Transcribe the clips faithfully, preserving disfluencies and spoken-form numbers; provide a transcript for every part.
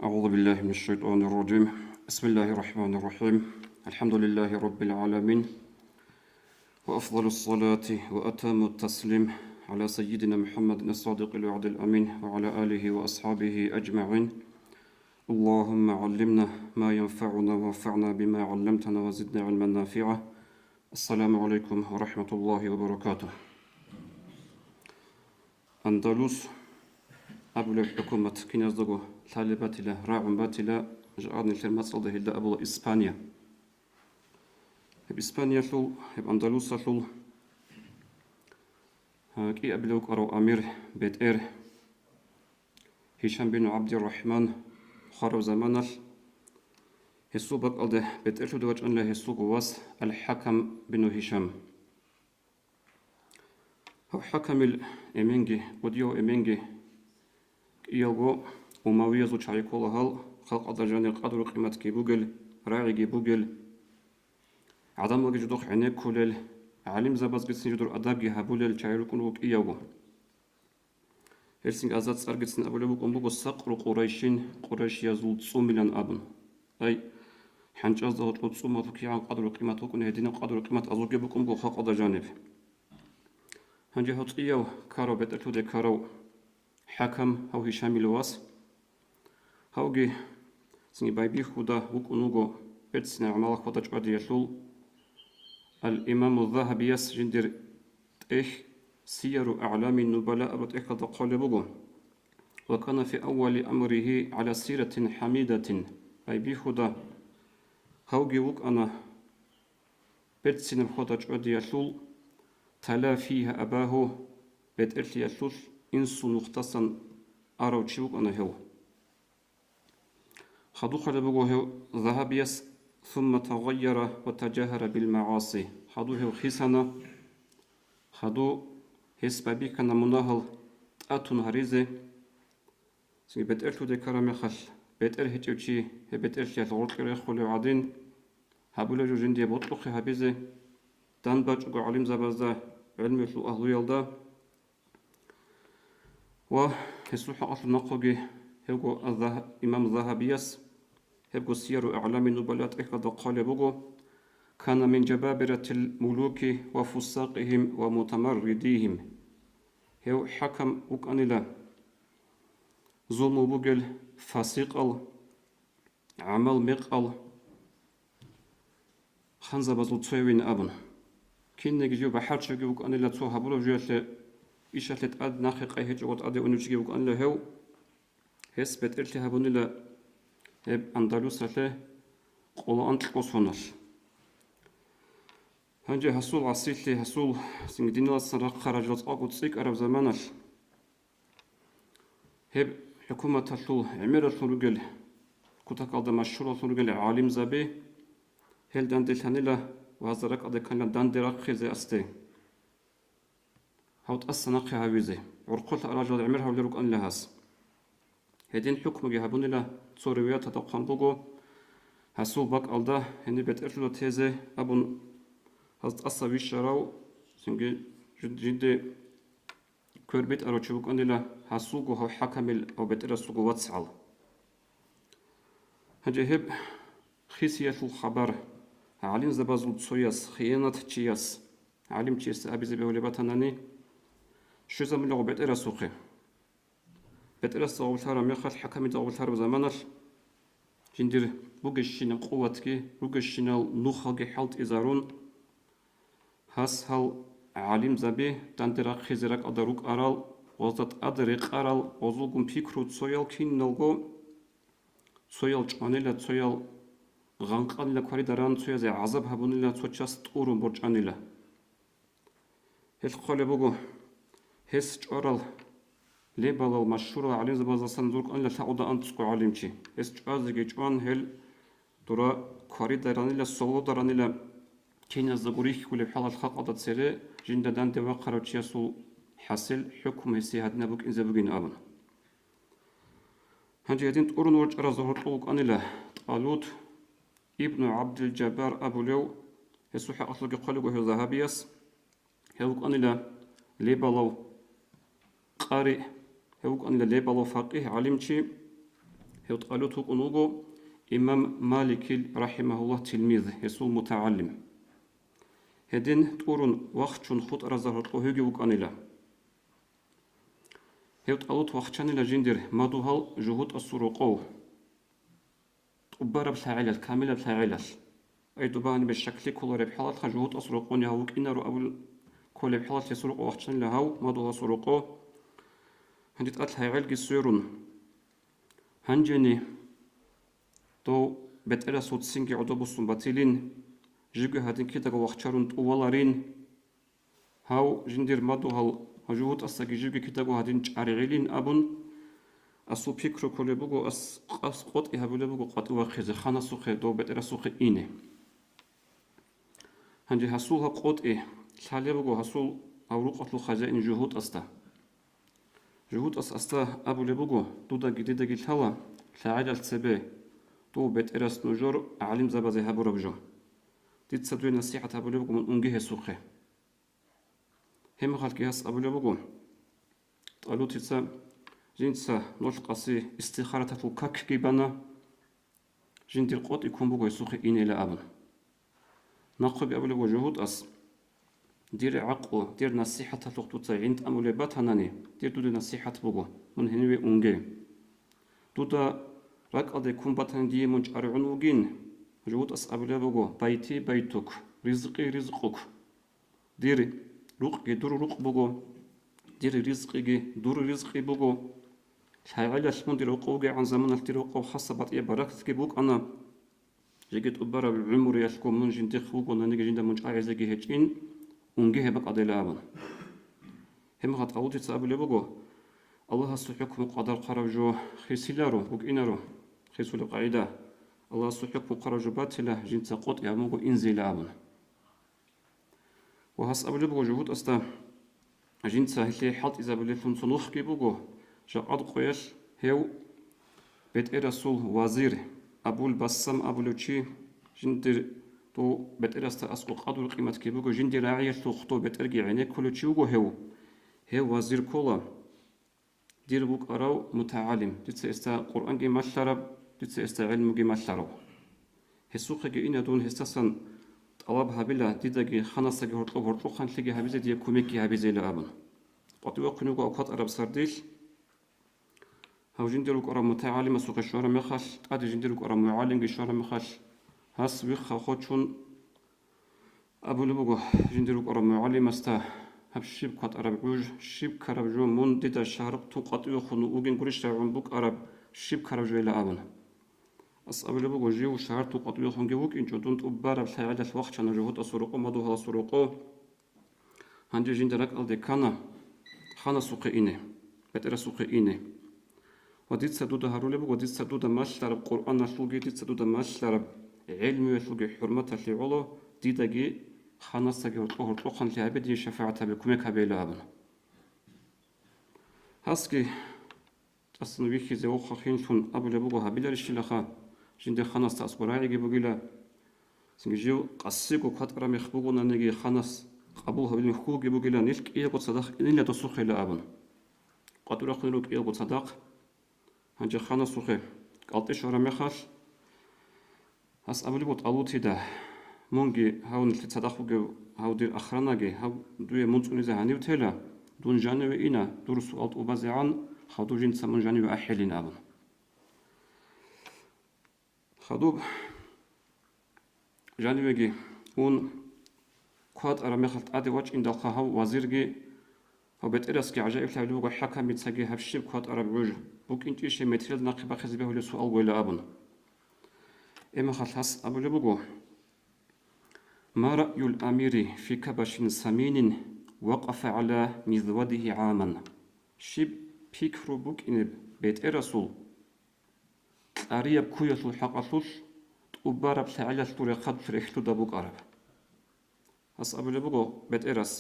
أعوذ بالله من الشيطان الرجيم. بسم الله الرحمن الرحيم. الحمد لله رب العالمين. وأفضل الصلاة وأتم التسليم على سيدنا محمد الصادق الوعد الأمين وعلى آله وأصحابه أجمعين. اللهم علمنا ما ينفعنا وانفعنا بما علمتنا وزدنا علما نافعا. السلام عليكم ورحمة الله وبركاته. Андалус абулеб хӀукумат киназдаго лъалеб батила, рагӀун батила, жагьад нилъер мацӀалда гьелда абула Испания. Гьеб Испаниялъул, гьеб Андалусалъул, а, кӀиабилев вукӀарав амир, бетӀер Гьишам бину ГӀабдиррахӀман хвараб заманалъ, гьесул бакӀалде бетӀерлъуде вачӀанила гьесулго вас Ал-ХӀакам бину Гьишам. Гьав ХӀакамил эменги, кӀудияв эменги кӀиялго, умавиязул чагӀи ккола гьал, халкъалда жанир къадру-къиматги бугел, рагӀиги бугел, гӀадамалги жидехъ гӀенеккулел, гӀалимзабазгицин жидер адабги гьабулел чагӀи рукӀун вуго кӀиявго. Гьелъин азад цӀаргицин абулеб букӀун буго Сакъру Къурайшин, къурайшиязул цӀумилан абун. Ай, хӀанчӀазда гьоркьоб цӀумалъул кигӀан къадру-къимат букӀун, гьединаб къадру-къимат азулги букӀун буго халкъалда жаниб. Гьанже гьав цӀияв ккарав, бетӀерлъуде ккарав ХӀакам, гьав Гьишамил вас. Гьавги цинги байбихьуда вукӀун вуго берцинаб гӀамалал хьвада-чӀвадиялъул. Ал-Имаму Загьабияс жиндир тӀехь Сияру АгӀлами Нубала абураб тӀехьалда хъвалеб буго: «Ва кана фи аввали амригьи гӀала сиратин хӀамидатин», байбихьуда, гьавги вукӀана берцинаб хьвада-чӀвадиялъул, «тала фигьа абагьу», бетӀерлъиялъулъ инсул нухдасан арав чи вукӀана гьев. Хадуб хъвалеб буго гьев Загьабияс: «Сумма тагъайяра ва тажагьара бил магӀаси». Хадуб гьев хисана, хадуб гьес байбихьана мунагьал тӀатун гьаризе. Цинги бетӀерлъуде ккараб мехалъ, бетӀер гьечӀев чи гьеб бетӀерлъиялъ гъоркье рехулев гӀадин, гьабулеб жо жиндие бокьухъе гьабизе, дандбачӀого гӀалимзабазда, гӀелмуялъул агьлуялда. Ва гьесул хӀакъалъулъ нахъеги гьевго Азза-, имам Загьабияс, гьебго Сияру АгӀлами Нубала тӀехьалда хъвалеб буго: «Кана мин жабабиратил мулуки ва фуссакъигьим ва мутамарридигьим». Гьев ХӀакам вукӀанила зулму бугел, фасикъал, гӀамал-мекъал ханзабазул цоявин абун. Кинниги жив бахӀарчивги вукӀанила цо гьабураб жоялъе, ишалъе тӀад нахъе къай гьечӀого тӀаде унев чиги вукӀанила гьев. Гьес бетӀерлъи гьабунила гьеб Андалусалъе къоло анкьго соналъ. Гьанже гьасул гӀасилъи, гьасул цинги диналдасан рахъарал жал цӀакъго цӀикӀкӀараб заманалъ, гьеб хӀукуматалъул гӀемералъун ругел, кутакалда машгьуралъун ругел гӀалимзаби, гьел данделъанила ва гьазда ракӀалде кканила данде рахъизе асде. Гьав тӀаса нахъе гьавизе, гӀурхъулъа арал жал гӀемер гьавулел рукӀанила гьас. Гьедин хӀукмуги гьабунила, цо риваяталда хъван буго, гьасул бакӀалда гьениб бетӀерлъуда тезе абун, гьаз тӀаса вищарав, цинги жид-, жинде квер битӀарав чи вукӀанила гьасулго гьав ХӀакамил гьав бетӀерасулго вацгӀал. Гьанже гьеб хисиялъул хабар гӀалимзабазул цояс, хиянатчияс, гӀалимчиясда абизе бегьулеб батанани, щвезабулаго бетӀерасухъе. БетӀерасда гъорлъараб мехалъ, хӀакамида гъорлъараб заманалъ, жиндир бугещинаб къуватги, ругещинал нухалги хӀалтӀизарун, гьас гьал гӀалимзаби данде рахъизе ракӀалда рукӀарал, гъозда тӀад рекъарал, гъозулгун пикру цоял киналго, цоял чӀванила, цоял гъанкъанила кварида ран, цоязе гӀазаб гьабунила, цо час тӀурун борчӀанила. Гьелъ хъвалеб буго, гьес чӀварал лебалал машгьурал гӀалимзабаздасан рукӀанила лъагӀуда анцӀго гӀалимчи. Гьес чӀвазеги чӀван, гьел дура кварида ранила, солода ранила, киназдаго рихьулеб хӀалалъ халкъалда цере жинда данде вахъарав чиясул хӀасил, хӀукму гьесие гьадинаб букӀинзе бугин абун. Гьанже гьедин тӀурун ворчӀаразда гьоркьов вукӀанила ТӀалут ибну ГӀабдил-Жаббар абулев, гьесул хӀакъалъулъги хъвалеб буго гьев Загьабияс. Гьев вукӀанила лебалав къари, гьев вукӀанила лебалав факъигь, гӀалимчи. Гьев ТӀалут вукӀун вуго имам Маликил, рахӀимагьуллагь, тилмиз, гьесул мутагӀалим. Гьедин тӀурун вахчун хутӀаразда гьоркьов гьевги вукӀанила. Гьев ТӀалут вахчанила жиндир мадугьал жугьутӀасул рокъов. ТӀубараб лъагӀелалъ, камилаб лъагӀелалъ. Ай, дуба гьанибе щаклъи кколареб хӀалалъха, жугьутӀас рокъони гьав вукӀинаро абул кколеб хӀалалъ гьесул рокъов вахчанила гьав, мадугьаласул рокъо. Гьанже тӀад лъагӀелги сверун. Гьанжени дов бетӀерасул ццинги гӀодобусун батилин, живги гьадин кидаго вахчарун тӀуваларин. Гьав жиндир мадугьал жугьутӀасдаги живги кидаго гьадин чӀаргӀилин абун, асул пикру кколеб буго, ас къас къотӀи гьабулеб буго къватӀив вахъизе, ханасухъе, дов бетӀерасухъе ине. Гьанже гьасул гьаб къотӀи лъалеб буго гьасул гьав рукъалъул хазяин жугьутӀасда. ЖугьутӀас асда абулеб буго: «Дудаги дидаги лъала лъагӀелалъ цебе, дов бетӀерас нужер гӀалимзабазе гьабураб жо. Дица дуе насихӀат гьабулеб буго, мун унге гьесухъе». Гьебмехалъги гьас абулеб буго, ТӀалутица: «Жинца нолъ къаси истихараталъул какги бана, жиндир къотӀи ккун буго гьесухъе инейилан», – абун. Нахъеги абулеб буго жугьутӀас: «Дир гӀакълу, дир насихӀаталъухъ дуца гӀин тӀамулеб батанани, дир дуда насихӀат буго, мун гьениве унге. Дуда ракӀалде ккун батани, дие мун чӀаргӀун вугин». ЖугьутӀас абулеб буго: «Байти байтук, ризкъи ризкъук». Дир рукъги дур рукъ буго, дир ризкъиги дур ризкъи буго. ЛъагӀелалъ мун дир рокъов вугегӀан заманалъ дир рокъов хасаб батӀияб баракатги букӀана. Жеги тӀубараб гӀумруялъго мун жиндихъ вугонаниги, жинда мун чӀагӀизеги гьечӀин, унге гьеб бакӀалдейилан абун. Гьебмехалъ ТӀалутица абулеб буго: «Аллагьасул хӀукму къадар хъвараб жо хисиларо, букӀинаро, хисулеб къагӀида. Аллагьасул хӀукму хъвараб жо батила, жинца къотӀи гьабун буго инзейилан», – абун. Ва гьас абулеб буго жугьутӀасда, жинца гьелъие хӀалтӀизабулеллъун цо нухги буго, жакъа къоялъ гьев бетӀерасул вазир Абул Бассам абулев чи, жиндир дов бетӀерасда аскӀоб къадру-къиматги буго, жиндир рагӀиялъул худов бетӀерги гӀенеккулев чи вуго гьев. Гьев вазир ккола. Дир вукӀарав мутагӀалим, дица гьесда Къуръанги малъараб, дица гьесда гӀелмуги малъарав. Гьесухъеги ина дун, гьесдасан тӀалаб гьабила, дидаги ханасдаги гьоркьоб гьоркьохъанлъиги гьабизе, дие кумекги гьабизейилан абун. КъватӀивахъун вуго кватӀараб сардилъ. Гьав жиндир вукӀарав мутагӀалимасухъе щвараб мехалъ, тӀаде жиндир вукӀарав мугӀалимги щвараб мехалъ, гьас вихъа хочун, абулеб буго жиндир вукӀарав мугӀалимасда: «Гьаб щиб кватӀараб гӀуж, щиб ккараб жо, мун дида шагьарухъ тун къватӀивехун вугин гурищ рагӀун букӀараб, щиб ккараб жойила?» – абун. Ас абулеб буго: «Жив шагьар тун къватӀивехунги вукӀинчӀо, дун тӀубараб лъагӀелалъ вахчана жугьутӀасул рокъо, мадугьаласул рокъо. Гьанже жинда ракӀалде ккана ханасухъе ине, бетӀерасухъе ине. Ва дица дуда гьарулеб буго, дица дуда малъараб Къуръаналъулги, дица дуда малъараб гӀелмуялъулги хӀурматалъе гӀоло, дидаги ханасдаги гьоркьо-гьоркьохъанлъи гьабе, дие шафагӀат гьабе, кумек гьабейилан», – абун. Гьасги тӀасан вихьизе вохха хинлъун абулеб буго: «Гьабиларищилаха, жинда ханасда аскӀоб рагӀиги бугила, цинги жив къасиго кватӀараб мех бугонаниги, ханас къабул гьабилин хьулги бугила, нилъ кӀиябго цадахъ инила досухъейилан», – абун. КъватӀивахъун руго кӀиябго цадахъ. Гьанже ханасухъе кӀалтӀи щвараб мехалъ, гьас абулеб буго ТӀалутида: «Мунги гьав нилъер цадахъ вугев гьав дир охранаги, гьав дуе мун цӀунизе гьанив тела, дун жаниве ина, дур суал тӀубазегӀан, хадуб жинца мун жаниве ахӀилин», – абун. Хадуб жанивеги ун, кватӀараб мехалъ тӀаде вачӀиндалха гьав вазирги, гьав бетӀерасги гӀажаиблъи гьабулеб буго хӀакамицаги: «Гьаб щиб кватӀараб гӀуж, букӀинчӀищ метриял нахъе бахъизе бегьулеб суал гойила», – абун. Гьебмехалъ гьас абулеб буго: «Ма раъюл амири фи кабашин саминин вакъафа гӀала мизвадигьи гӀаман». Щиб пикру букӀинеб бетӀерасул кьарияб куялъул хӀакъалъулъ тӀубараб лъагӀелалъул рехъалъулъ рехьлъуда букӀараб? Гьас абулеб буго бетӀерас: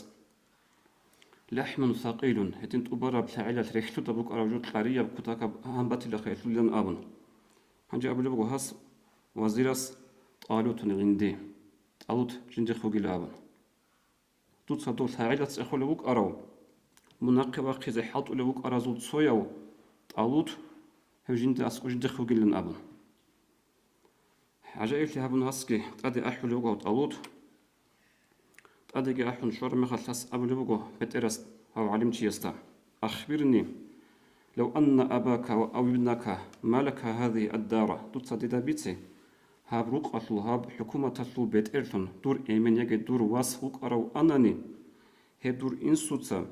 «ЛахӀмун сакъилун», гьедин тӀубараб лъагӀелалъ рехьлъуда букӀараб жо кьарияб кутакаб гьанбатилаха гьелъулилан абун. Гьанже абулеб буго гьас вазирас: «ТӀалутун гӀинди», ТӀалут жиндихъ вугила абун. Дуца дов лъагӀелалъ цӀехолев вукӀарав, мун нахъе вахъизе хӀалтӀулев вукӀаразул цояв ТӀалут Гьев жинда аскӀов жиндихъ вугилан абун. ГӀажаиблъи гьабун гьасги тӀаде ахӀулев вуго ТӀалут. ТӀадеги ахӀун щвараб мехалъ гьас абулеб буго бетӀерас гьав гӀалимчиясда: «Ахбирни, лав анна абака ва ав ибнака малака гьазихи аддара», дуца дида бице, гьаб рукъалъул, гьаб хӀукуматалъул бетӀерлъун дур эмен яги дур вас вукӀарав анани, гьеб дур инсуца,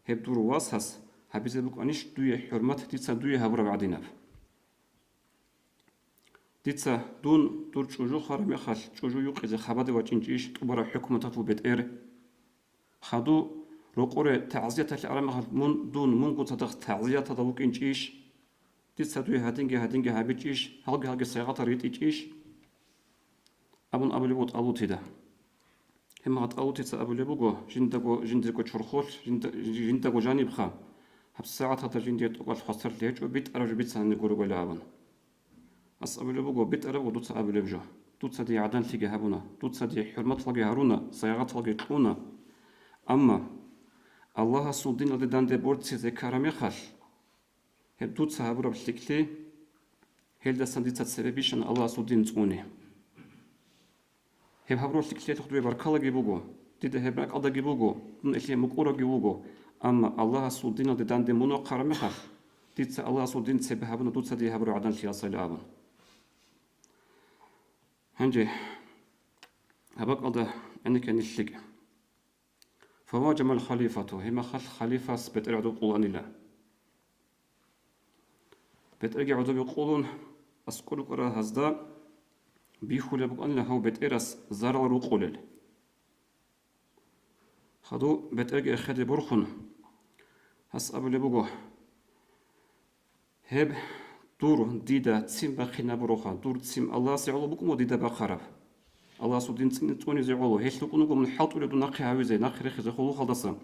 гьеб дур васас гьабизе букӀанищ дуе хӀурмат дица дуе гьабураб гӀадинаб? Дица дун, дур чӀужу хвараб мехалъ, чӀужу юкъизе хабаде вачӀинчӀищ тӀубараб хӀукуматалъул бетӀер? Хаду рокъоре тагӀзияталъе араб мехалъ мун, дун мунго цадахъ тагӀзияталда вукӀинчӀищ? Дица дуе гьадинги-гьадинги гьабичӀищ, гьалги-гьалги сайгъатал ритӀичӀищ? Абун абулеб буго ТӀалутида. Гьеб мехалъ ТӀалутица абулеб буго: «Жиндаго, жиндирго чорхолъ, жинда-, жиндаго жанибха, гьаб сагӀаталда жиндие тӀокӀалъ хвасарлъи гьечӀо, битӀараб жо бицанани гурогойила», абун. Гьас абулеб буго: «БитӀараб буго дуца абулеб жо. Дуца дие гӀаданлъиги гьабуна, дуца дие хӀурматалги гьаруна, сайгъаталги кьуна. Амма Аллагьасул диналде данде борцизе ккараб мехалъ, гьеб дуца гьабураб лъикӀлъи, гьелдасан дица цебе бищана Аллагьасул дин цӀуне. Гьеб гьабураб лъикӀлъиялъухъ дуе баркалаги буго, дида гьеб ракӀалдаги буго, дун гьелъие мукӀуравги вуго, амма Аллагьасул диналде данде мун вахъараб мехалъ, дица Аллагьасул дин цебе гьабуна дуца дие гьабураб гӀаданлъиялдасайила», абун. Гьанже гьаб бакӀалда гӀенекке нилъ лъикӀ. Фаваджамал халифату, гьеб мехалъ халифас бетӀер гӀодоб къуланила. БетӀерги гӀодобе къулун, аскӀор рукӀарал гьазда бихьулеб букӀанила гьав бетӀерас зарал рукъулел. Хаду бетӀерги эхеде борхун, гьас абулеб буго: «Гьеб дур дида ццин бахъинабуроха, дур ццин Аллагьасе гӀоло букӀун буго дида бахъараб. Аллагьасул дин цӀин-, цӀунизе гӀоло, гьелъ рукӀун вуго мун хӀалтӀулев дун нахъе гьавизе, нахъе рехизе хулухалдаса.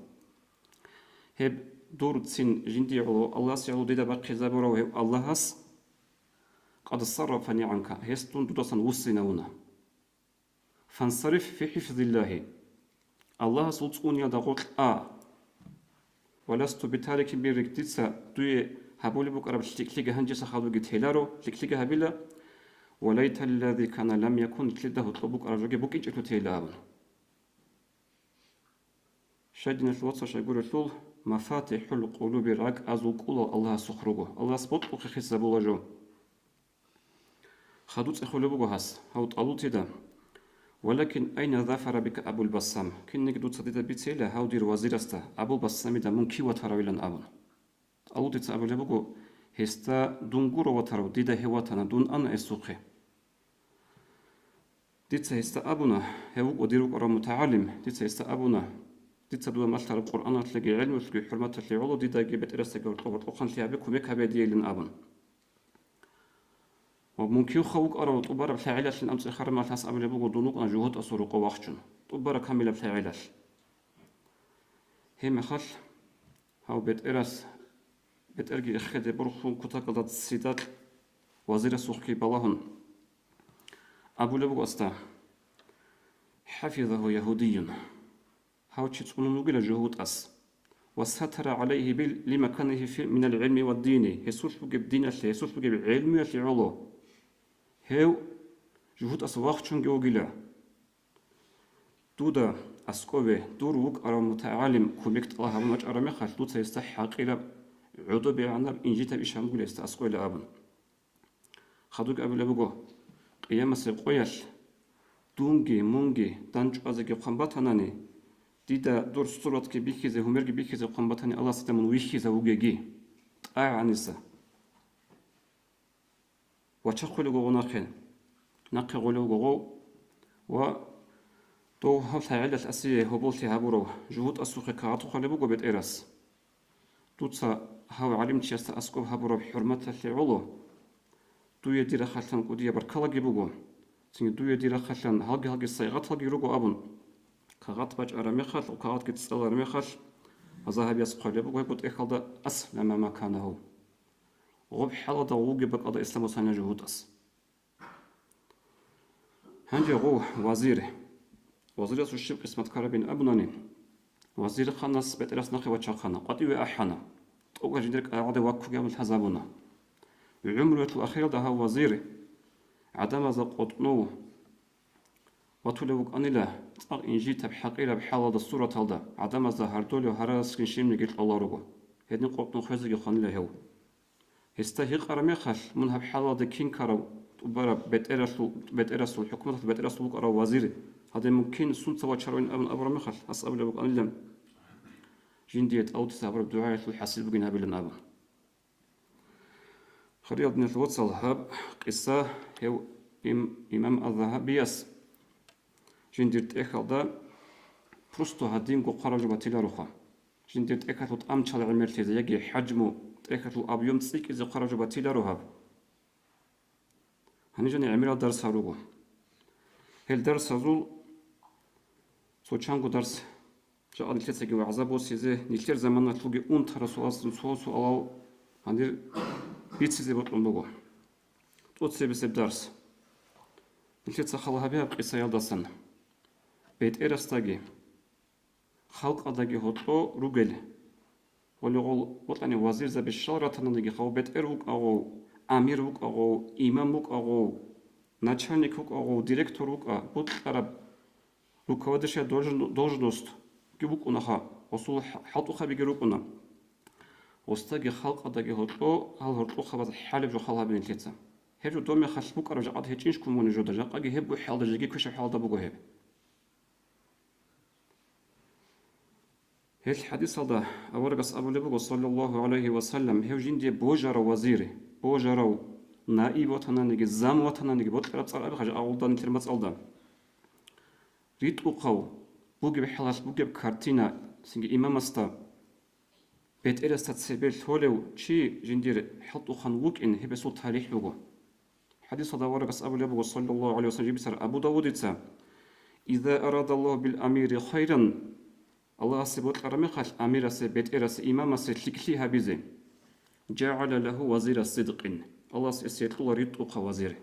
Гьеб дур ццин жиндие гӀоло, Аллагьасе гӀоло дида бахъизабурав гьев Аллагьас, къад саррафани гӀанка, гьес дун дудасан вуссинавуна. Фансариф фи хӀифзиллагьи, Аллагьасул цӀуниялда гъоркь а. Ва ласту битарикин биррик, дица дуе гьабулеб букӀараб лъикӀлъиги гьанжеса хадуги теларо, лъикӀлъиги гьабила. Ва лайталлази кана лам якун, нилъеда гьоркьоб букӀараб жоги букӀинчӀелъул тейила», абун. Щай, диналъул вацал, щай гурелъул, мафатихӀул къулуби, ракӀазул кӀулал Аллагьасухъ руго. Аллагьас бокьухъе хисабула жо. Хаду цӀехолеб буго гьас, гьав ТӀалутида: «Валакин айна зафара бика Абул Бассам? Кинниги дуца дида бицейила гьав дир вазирасда, Абул Бассамида мун кив ватаравилан», абун. ТӀалутица абулеб буго: «Гьесда дун гуро ватарав, дида гьев ватана, дун ана гьесухъе». Дица гьесда абуна, гьев вукӀа дир вукӀарав мутагӀалим, дица гьесда абуна, дица дуда малъараб Къуръаналъеги гӀелмуялъеги хӀурматалъе гӀоло дидаги бетӀерасдаги гьоркьоб-гьоркьохъанлъи гьабе, кумек гьабе диейилан абун. Ва мун кивха вукӀарав тӀубараб лъагӀелалъин анцӀила хӀарамалъ гьас абулеб буго дун вукӀана жугьутӀасул рокъов вахчун, тӀубараб камилаб лъагӀелалъ. Гьеб мехалъ гьав бетӀерас, бетӀерги эхеде борхун, кутакалда ццидакь вазирасухъги балагьун, абулеб буго гьасда: «ХӀафизагьу ягьудиюн». Гьав чи цӀунун вугила жугьутӀас. «Ва сатара гӀалайгьи бил-, лимаканигьи фи-, минал гӀилми ва дини», гьесулъ бугеб диналъе, гьесулъ бугеб гӀелмуялъе гӀоло. Гьев жугьутӀас вахчунги вугила. Дуда аскӀове дур вукӀарав мутагӀалим кумек тӀалаб гьабун вачӀараб мехалъ, дуца гьесда хӀакъираб, гӀодобегӀанаб, инжитаб иш гьабунгули гьесда аскӀойила абун. Хадубги абулеб буго: «Къиямасеб къоялъ дунги, мунги, дандчӀвазеги хъван батанани, дида дур суратги бихьизе, гьумерги бихьизе хъван батани, Аллагьас дида мун вихьизавугеги, тӀагӀаниса». Вачахъулев вуго нахъе, нахъе гъолев вуго гъов, ва дов гьав лъагӀелалъ асие гьоболлъи гьабурав жугьутӀасухъе кагъат хъвалеб буго бетӀерас: «Дуца гьав гӀалимчиясда аскӀоб гьабураб хӀурматалъе гӀоло, дуе дир рахъалъан кӀудияб баркалаги буго, цинги дуе дир рахъалъан гьалги-гьалги сайгъаталги руго», — абун, кагъат бачӀараб мехалъ, кагъатги цӀалараб мехалъ, гьаза гьабиялъ хъвалеб буго гьеб тӀехьалда: «Аслама маканагьу». Гъоб хӀалалда вугеб бакӀалда ислам вуссанила жугьутӀас. Гьанже гъов вазир. Вазирасул щиб къисмат ккарабин абунани, вазирханас бетӀерас нахъе вачахъана, къватӀиве ахӀана, тӀокӀаб жиндир кӀагъаде ваккуге абун лъазабуна. ГӀумруялъул ахиралда гьав вазир гӀадамазда къотӀнов ватулев вукӀанила, цӀакъ инжитаб, хӀакъираб хӀалалда, сураталда, гӀадамазда гьардолев гьарасгин щибниги кьоларуго. Гьедин къотӀнов хвезеги хванила гьев. Гьесда гьикъараб мехалъ, мун гьаб хӀалалде кин ккарав, тӀубараб бетӀералъул, бетӀерасул, хӀукуматалъул бетӀерасул вукӀарав вазир, гьаде мун кин, сунца вачаравин абун абураб мехалъ, гьас абулеб букӀанилан, жиндие тӀалутица гьабураб дугӀаялъул хӀасил бугин гьабилан абун. Хириял диналъул вацал, гьаб къиса гьев им-, имам Аз-Загьабияс жиндир тӀехьалда просто гьадинго хъвараб жо батилароха. Жиндир тӀехьалъул тӀамчал гӀемерлъизе яги хӀажму, тӀехьалъул объём цӀикӀкӀизе хъвараб жо батиларо гьаб. Гьанижани гӀемерал дарсал руго. Гьел дарсазул цо чанго дарс жакъа нилъецаги вагӀза босизе, нилъер заманалъулги унтарасул асун цо суалал гьанир бицизе бокьун буго. ТӀоцебесеб дарс. Нилъеца хал гьабе гьаб къисаялдасан. БетӀерасдаги, халкъалдаги гьоркьо ругел. Гъоле-гъол бокьани вазирзаби щал ратананиги, гьав бетӀер вукӀа гъов, амир вукӀа гъов, имам вукӀа гъов, начальник вукӀа гъов, директор вукӀа, бокьараб руководящая должн-, должностги вукӀунаха, гъосул хӀ-, хӀалтӀухъабиги рукӀуна. Гъосдаги халкъалдаги гьоркьо гьал гьоркьохъабаз хӀалеб жо хал гьабе нилъеца. Гьеб жо доб мехалъ букӀараб жакъа гьечӀищ ккун бугеб жо, жакъаги гьебго хӀалда жеги квешаб хӀалда буго гьеб. Гьел хӀадисалда аварагас абулеб буго, саллаллагьу гӀалайгьи ва саллам, гьев жиндие божарав вазир, божарав наиб ватананиги, зам ватананиги, бокьараб цӀар абихъа жакъа гъолда нилъер мацӀалда. РитӀухъав бугеб хӀалалъ бугеб картина, цинги имамасда, бетӀерасда цебе лъолев чи жиндир хӀалтӀухъан вукӀин, гьеб гьесул талихӀ буго. ХӀадисалда аварагас абулеб буго, саллаллагьу гӀалайгьи ва саллам, жиб бицараб Абу Давудица: «Иза арадаллагьу бил амири хайран», Аллагьасе бокьараб мехалъ амирасе, бетӀерасе, имамасе лъикӀлъи гьабизе, «жагӀала лагьу вазира сидкъин», Аллагьас эсие кьола ритӀухъав вазир,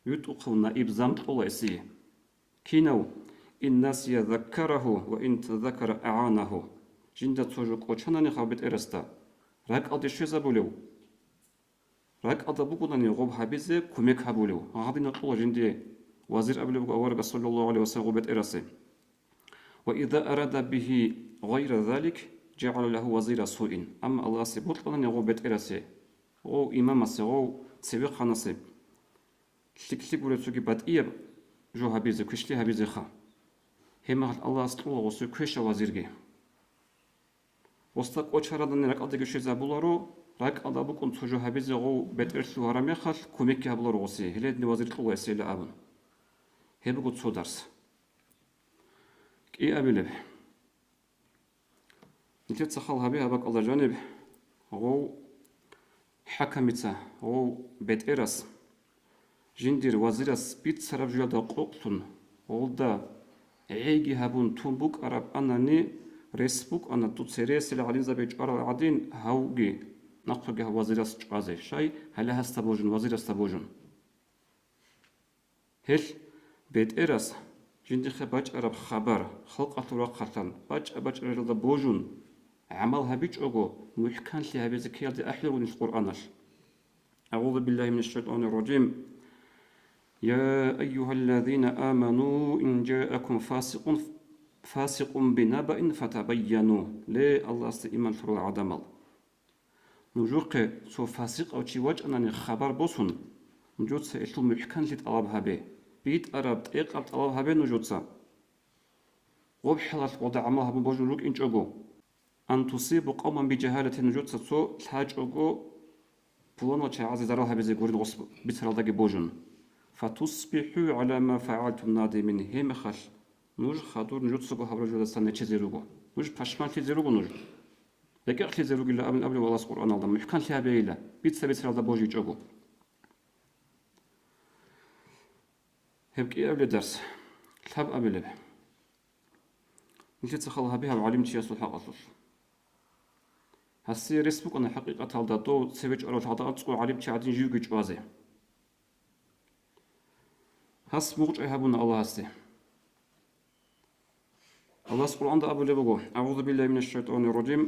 ритӀухъав наиб, зам кьола эсие. Кинав? «Ин насия заккарагьу ва ин тазаккара агӀанагьу». Жинда цо жо кӀочанани гьав бетӀерасда, ракӀалде щвезабулев, ракӀалда бугонани гъоб гьабизе кумек гьабулев, гьадинав кьола жиндие вазир абулеб буго аварагас, саллаллагьу гӀалайгьи ва саллам, гъоб бетӀерасе. «Ва иза арада бигьи гъайра залик, жагӀала лагьу вазира суин». Амма Аллагьасе бокьанани гъов бетӀерасе, гъов имамасе, гъов цевехъанасе лъикӀлъи гуреб цоги батӀияб жо гьабизе, квешлъи гьабизеха. Гьебмехалъ Аллагьас кьола гъосие квешав вазирги. Гъосда кӀочарадани ракӀалдаги щвезабуларо, ракӀалда букӀун цо жо гьабизе гъов бетӀерлъугьараб мехалъ кумекги гьабуларо гъосие, гьеледни вазир кьола эсейила абун. Гьеб буго цо дарс. КӀиабилеб. Нилъеца хал гьабе гьаб бакӀалда жаниб, гъов хӀакамица, гъов бетӀерас, жиндир вазирас бицараб жоялда къокълъун, гъолда гӀейги гьабун тун букӀараб анани, рес букӀана дуца ресел гӀалимзаби чӀварал гӀадин, гьавги нахъеги гьав вазирас чӀвазе, щай гьале гьасда божун, вазирасда божун. Гьелъ бетӀерас жиндихъе бачӀараб хабар халкъалъул рахъалъан бачӀа-бачӀаралда божун, гӀамал гьабичӀого, мухӀканлъи гьабизе ккеялде ахӀулел ругин Къуръаналъ. أعوذ بالله من الشيطان الرجيم. يا أيها الذين آمنوا إن جاءكم فاسق، فاسق بنبأ فتبينوا. Ле, Аллагьасда иман лъурал гӀадамал! Нужухъе цо фасикъав чи вачӀанани хабар босун, нужеца гьелъул мухӀканлъи тӀалаб гьабе, битӀараб, тӀекъаб тӀалаб гьабе нужеца. Гъоб хӀалалъ гъода гӀамал гьабун божун рукӀинчӀого, أن تصيبوا قوما بجهالة, нужеца цо лъачӀого пуланал чагӀазе зарал гьабизе гурин гъос бицаралдаги божун. فتصبحوا على ما فعلتم نادمين, гьебмехалъ нуж хадур нужецаго гьабураб жоялдасан нечезе руго. Нуж пашманлъизе руго нуж. РекӀекълъизе ругила абун абулев Аллагьас Къуръаналда, мухӀканлъи гьабейила, бица-бицаралда божичӀого. Гьеб кӀиабилеб дарс. Лъабабилеб. Нилъеца хал гьабе гьав гӀалимчиясул хӀакъалъулъ. Гьасие рес букӀана хӀакъикъаталда дов цеве чӀварав лъадакъа цӀкӀо гӀалимчи гӀадин живги чӀвазе. Гьас мугъчӀвай гьабуна Аллагьасде. Аллагьас Къуръанда абулеб буго: أعوذ بالله من الشيطان الرجيم.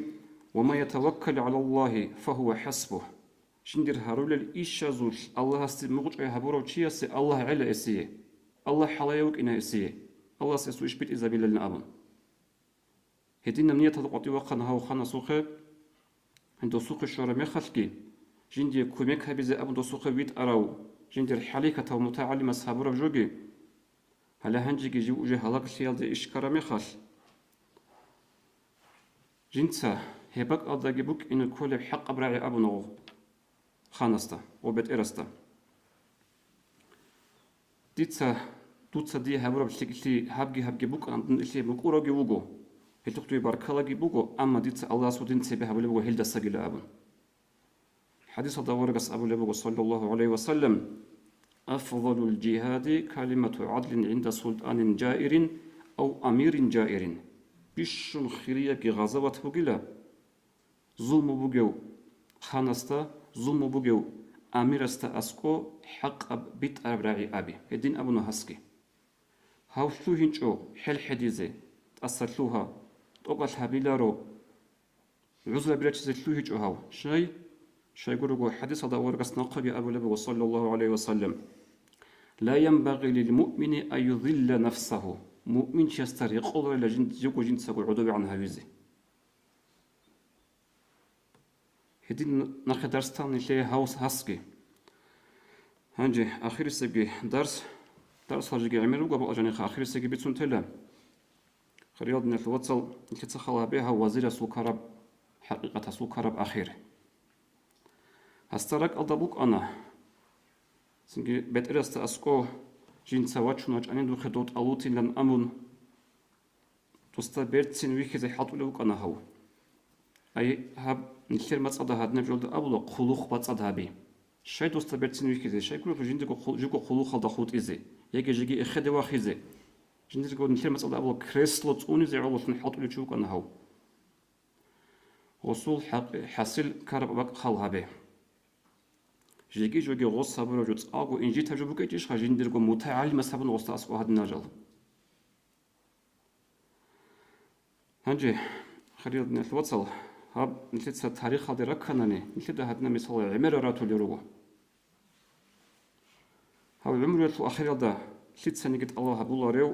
ومن يتوكل على الله فهو حسبه. жиндир гьарулел ишазулъ Аллагьасде мугъчӀвай гьабурав чиясе Аллагь гӀела эсие, Аллагь хӀалае вукӀина эсие, Аллагьас эсул иш битӀизабилалин абун. Гьединаб нияталда къватӀив вахъана гьав ханасухъе, досухъе щвараб мехалъги, жиндие кумек гьабизе абун досухъе витӀарав жиндир хӀалихьатав мутагӀалимас гьабураб жоги, гьале гьанжеги жив уже гьалаглъиялде иш ккараб мехалъ, жинца гьеб бакӀалдаги букӀине кколеб хӀакъаб рагӀи абуна гъо ханасда ва бетӀерасда. Дица, дуца дие гьабураб лъикӀлъи гьабги-гьабги букӀана, дун илъе мукӀуравги вуго, гьелъухъ дуе баркалаги буго, амма дица Аллагьасул дин цебе гьабулеб буго гьелдасагила абун. ХӀадисалда аварагас абулеб буго, саллаллагьу гӀалайгьи ва саллам: «Афзалул жигьади калимату гӀадлин гӀинда султӀанин жаирин ав амирин жаирин». Бищун хириябги гъазават бугила, зулму бугев ханасда, зулму бугев амирасда аскӀо хӀакъаб битӀараб рагӀи аби. Гьедин абуна гьасги. Гьав лъугьинчӀо хӀел хӀедизе, тӀаса лъугьа, тӀокӀалъ гьабиларо, гӀузраби рачизе лъугьичӀо гьав. Щай? Щайгурого хӀадисалда аварагас нахъеги абулеб буго, саллаллагьу гӀалайгьи ва саллам: «Ла янбагъи лил муъмини ан юзилла нафсагьу». Муъминчиясда рекъоларила жин-, живго жинцаго гӀодовегӀан гьавизе. Гьедин нахъе дарстан нилъее гьав-, гьасги. Гьанже ахирисебги дарс, дарсал жеги гӀемер руго, бакъа жанихъа ахирисеги бицун тела. Хириял диналъул вацал, нилъеца хал гьабе гьав вазирасул ккараб, хӀакъикъатасул ккараб ахир. Гьасда ракӀалда букӀана, цинги бетӀерасда аскӀо жинца вачун вачӀанин духъе дов тӀалутилан амун, досда берцин вихьизе хӀалтӀулев вукӀана гьав. Ай, гьаб нилъер мацӀалда гьадинаб жолда абула, хъулухъ бацӀцӀад гьаби. Щай досда берцин вихьизе, щай гурелъул жиндирго хъул-, живго хъулухъалда хутӀизе, яги жеги эхеде вахизе. Жиндирго нилъер мацӀалда абула, кресло цӀунизе гӀололъун хӀалтӀулев чи вукӀана гьав. Гъосул хӀакъ-, хӀасил ккараб бакӀ хал гьабе. Жеги жоги гъос гьабураб жо цӀакъго инжитаб жо букӀинчӀищха жиндирго мутагӀалимас гьабун гъосда аскӀо гьадинал жал? Гьанже, хириял диналъул вацал, гьаб нилъеца тарихалде ракканани, нилъеда гьадинаб мисал гӀемерал ратулел руго. Гьав гӀумруялъул ахиралда лъицаниги тӀалаб гьабуларев,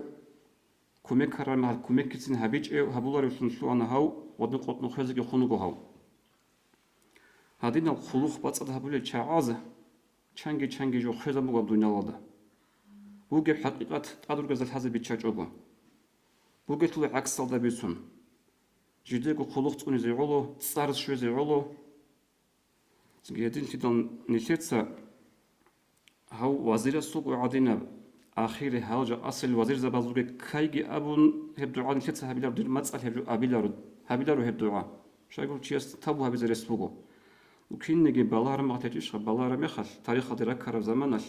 кумек гьарараб мехалъ кумекгицин гьабичӀев гьабуларевлъун лъугьана гьав, гъодин къотӀнухъезеги хун вуго гьав. Гьадинал хъулухъ бацӀцӀад гьабулел чагӀаз чанги-чанги жо хвезабугеб дуниялалда. Бугеб хӀакъикъат тӀадругезда лъазе биччачӀого. Бугелъул гӀаксалда бицун. Жидего хъулухъ цӀунизе гӀоло, цӀар щвезе гӀоло. Цинги гьединлъидал нилъеца гьав вазирасулго гӀадинаб, ахире гьал жакъасел вазирзабазулги ккайги абун, гьеб дугӀа нилъеца гьабиларо, дир мацӀалъ гьеб жо абиларо, гьабиларо гьеб дугӀа. Щайгурелъул чияс табу гьабизе рес буго. Ну, кинниги балагьараб мехалъ гьечӀищха, балагьараб мехалъ, тарихалде раккараб заманалъ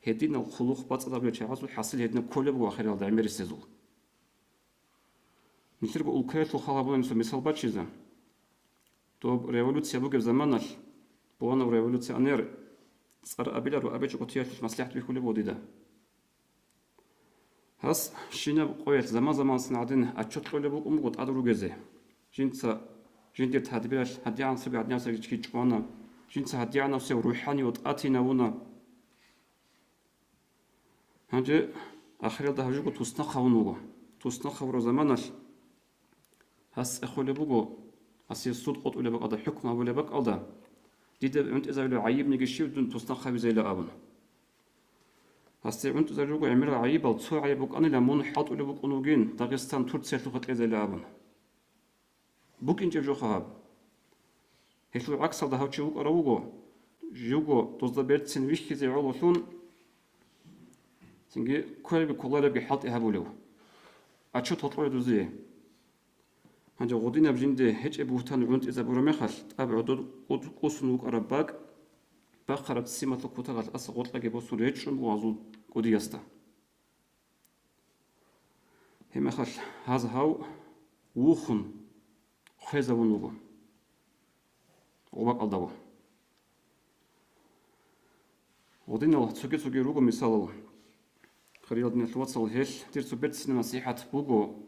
гьединал хъулухъ бацӀцӀад гьабулел чагӀазул хӀасил гьединаб кколеб буго ахиралда гӀемерисезул. Нилъерго улкаялъул хал гьабуна нилъер мисал бачизе. Доб революция бугеб заманалъ, бугьанав революционер, цӀар абиларо, абичӀого тиялъулъ маслихӀат бихьулеб буго дида. Гьас щинаб къоялъ заман-заманасан гӀадин отчет кьолеб букӀун буго тӀад ругезе. Жинца, жиндир тадбиралъ гьадигӀанасебги гьадинабасебги чи чӀвана, жинца гьадигӀанасев рухӀани ва тӀатинавуна. Гьанже ахиралда гьаб жого туснахъ гьавун вуго. Туснахъ гьавураб заманалъ гьас цӀехолеб буго, гьасие суд къотӀулеб бакӀалда, хӀукму гьабулеб бакӀалда, дида гӀунтӀизабулеб гӀайибниги щиб дун туснахъ гьабизейила абун. Гьасде гӀунтӀизарулел руго гӀемерал гӀайибал, цо гӀайиб букӀанила мун хӀалтӀулеб букӀун вугин Дагъистан Турциялъухъе кьезейила абун. БукӀинчӀеб жоха гьаб. Гьелъул гӀаксалда гьав чи вукӀарав вуго, живго дозда берцин вихьизе гӀололъун, цинги кколебги кколаребги хӀалтӀи гьабулев. Отчет гьоркьоре дузие. Гьанже гъудинаб жинде гьечӀеб бугьтан гӀунтӀизабураб мехалъ, тӀаб гӀодор кӀус-, кӀусун вукӀараб бакӀ, бахъараб ццималъул кутакалъ аса гъоркьаги босун речӀчӀун буго гьазул кӀудиясда. Гьебмехалъ гьаз гьав вухун хвезавун вуго гъобакӀалдаго. Гъудинал цоги-цоги руго мисалал. Хириял диналъул вацал, гьелъ дир цо берцинаб насихӀат буго.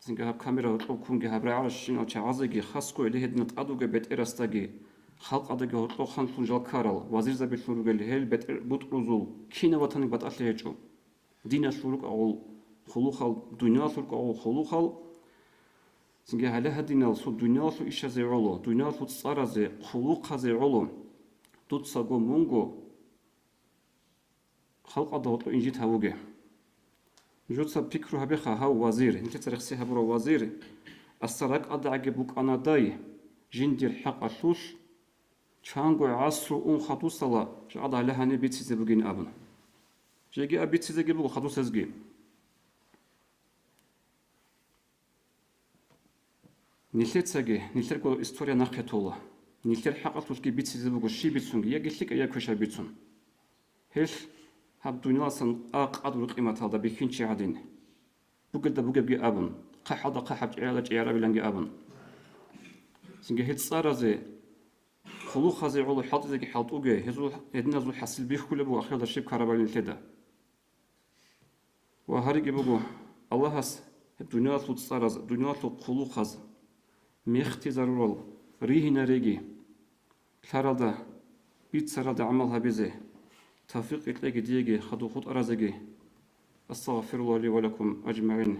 Цинги гьаб камера гьоркьоб ккунги гьаб рагӀаращинал чагӀазеги, хасго гьеле гьединал тӀад вугеб бетӀерасдаги, халкъалдаги гьоркьохъанлъун жал ккарал, вазирзабилъун ругел гьел бетӀер-, бутӀрузул кинав ватаниги батӀалъи гьечӀо. Диналъул рукӀагъул хъулухъал, дуниялалъул рукӀагъул хъулухъал, цинги гьале гьадинал цо дуниялалъул ишазе гӀоло, дуниялалъул цӀаразе, хъулухъазе гӀоло, дуцаго мунго халкъалда гьоркьо инжит гьавуге. Нужеца пикру гьабеха, гьав вазир, нилъеца рехси гьабурав вазир, асда ракӀалдагӀаги букӀанадай, жиндир хӀакъалъулъ, чанго гӀасру ун хадусала, жакъа гьале гьаниб бицизе бугин абун. Жеги аб бицизеги буго хадусезги. Нилъецаги, нилъерго история нахъе тола. Нилъер хӀакъалъулъги бицизе буго щиб бицунги, яги лъикӀай, я квешаб бицун. Гьелъ гьаб дунияласан а къадру-къиматалда бихьинчи гӀадин, бугелда бугебги абун, хъахӀалда хъахӀаб, чӀиялда чӀиярабиланги абун. Цинги гьел цӀаразе, хъулухъазе гӀоло хӀалтӀизеги хӀалтӀуге, гьезул, гьединазул хӀасил бихьулеб буго ахиралда щиб ккарабали нилъеда. Ва гьариги буго, Аллагьас гьеб дуниялалъул цӀараз, дуниялалъул хъулухъаз мехтизарурал ригьинареги, лъаралда, бицаралда гӀамал гьабизе тавфикъ кьеги диеги хадуб хутӀаразеги. Астагъфируллагь ли ва лакум ажмагӀин.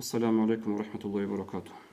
Ассаламу гӀалайкум ва рахӀматуллагьи ва баракатугь.